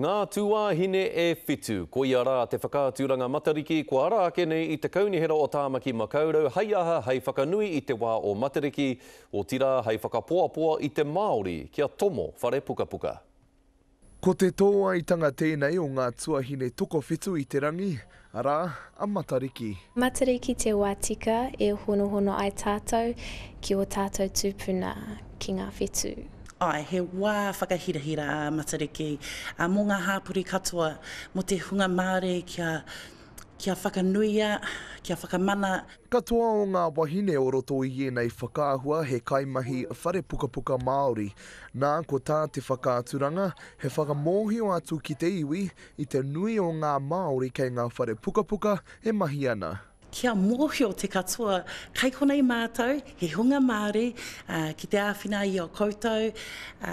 Ngā tūāhine e whitu, koia rā te whakaaturanga Matariki kua ara ake nei i te Kaunihera o Tāmaki Makaurau hei aha hei whakanui i te wā o Matariki, otirā hei whakapoapoa i te Māori kia tomo whare pukapuka. Ko te tōaitanga tēnei o ngā tuahine tokowhitu i te rangi, arā, a Matariki. Matariki te wā tika e honohono ai tātou ki ō tātou tūpuna, ki ngā whetū. Āe, he wā whakahirahira a Matariki mō ngā hāpori katoa, mō te hunga Māori kia, kia whakanuia, kia whakamana. Katoa o ngā wahine o roto i ēnei whakaahua he kaimahi whare pukapuka Māori. Nā, ko tā te whakaaturanga, he whakamōhio atu ki te iwi i te nui o ngā Māori kei ngā whare pukapuka e mahi ana. Kia mōhio te katoa, kai konei mātou, he hunga Māori, ki te āwhina i a koutou,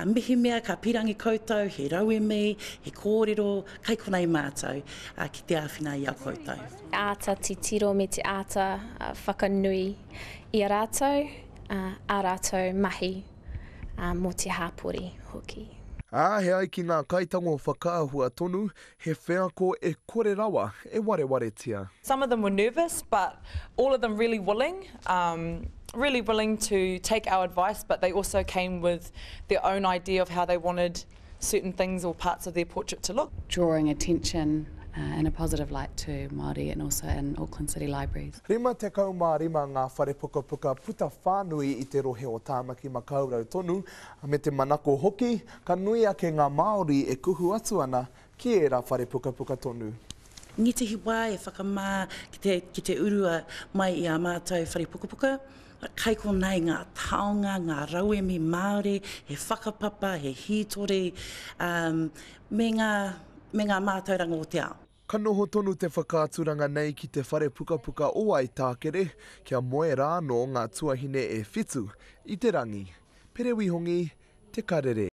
mehemea ka pīrangi koutou he rauemi, he kōrero, kai konei mātou ki te āwhina i a koutou. Āta titiro me te āta whakanui i a rātou, ā rātou mahi mō te hāpori hoki. Ā, he ai ki ngā kaitango whakaahua tonu, he wheako e kore rawa e warewaretia. Some of them were nervous but all of them really willing, really willing to take our advice but they also came with their own idea of how they wanted certain things or parts of their portrait to look. Drawing attention in a positive light to Māori and also in Auckland City Libraries. 55 ngā whare pukapuka puta whānui i te rohe o Tāmaki Makaurau tonu, me te manako hoki ka nui ake ngā Māori e kuhu atu ana ki ērā whare pukapuka tonu. Ngētehi wā e whakamā ki te, ki te urua mai i ā mātou whare pukapuka, kai konei ngā taonga, ngā rauemi Māori, he whakapapa, he hītori, um, me ngā, me ngā mātauranga o te ao. Ka noho tonu te whakaaturanga nei ki te whare pukapuka o Waitākere, kia moe rā anō ngā tuahine e whitu i te rangi. Pere Wihongi, Te Karere.